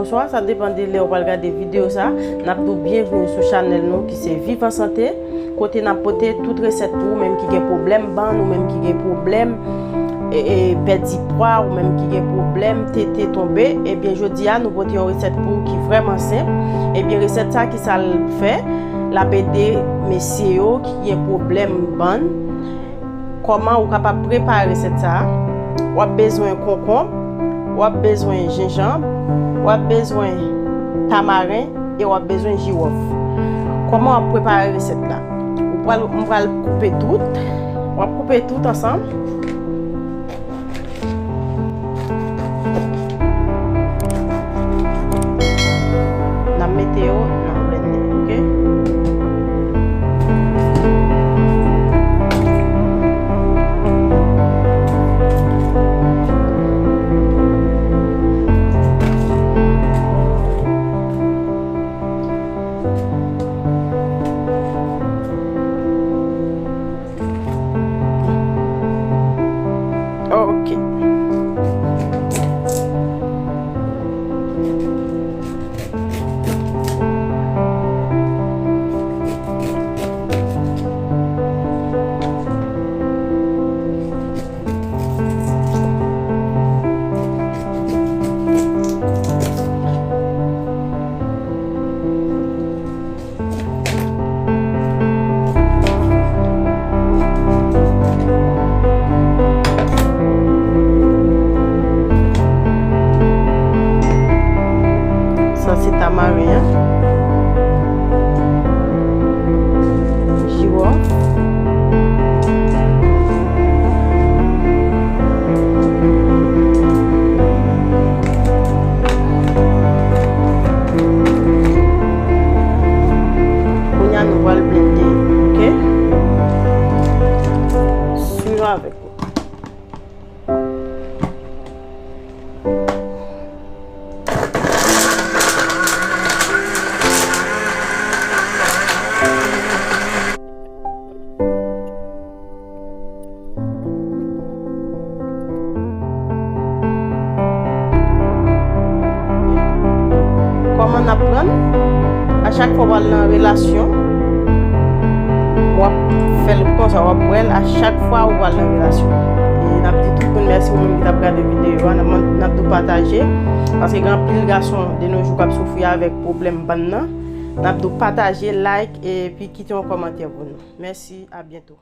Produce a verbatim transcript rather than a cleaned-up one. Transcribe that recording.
Swa sa depann de lè ou pral gade videyo sa, n ap di w byenvni sou chanèl nou ki se Viv an Sante, kote n ap pote tout resèt pou ou menm ki gen pwoblèm bann, ou menm ki gen pwoblèm e, e, pèdi pwa, ou menm ki gen pwoblèm tete tonbe. Ebyen, jodi a, nou pote yon resèt pou ou ki vrèman senp. Ebyen, resèt sa, ki sa l fè? L ap ede mesye yo ki gen pwoblèm bann. Kòman ou kapab prepare resèt sa a? W ap bezwen konkonb, w ap bezwen jenjanm, w ap bezwen tamaren e w ap bezwen jiwòf. Kòman w ap prepare resèt la? Ou pral, m pral koupe tout. W ap koupe tout ansanm. N ap mete yo nan blende, oke? Ok. Sa se tamaren an. Jiwòf. Kounye a nou pral blende, oke? Swiv avèk mwen. Kòman n ap pran l? A chak fwa w al nan relasyon, w ap fè l konsa, w ap bwè l a chak fwa ou pral nan relasyon. E n ap di tout moun mèsi, ou menm ki t ap gade videyo a, n ap, n ap di w pataje, paske gen anpil gason de nos jours k ap soufri avèk pwoblèm bann nan. N ap di w pataje, like, epi kite yon kòmantè pou nou. Mèsi, a byento.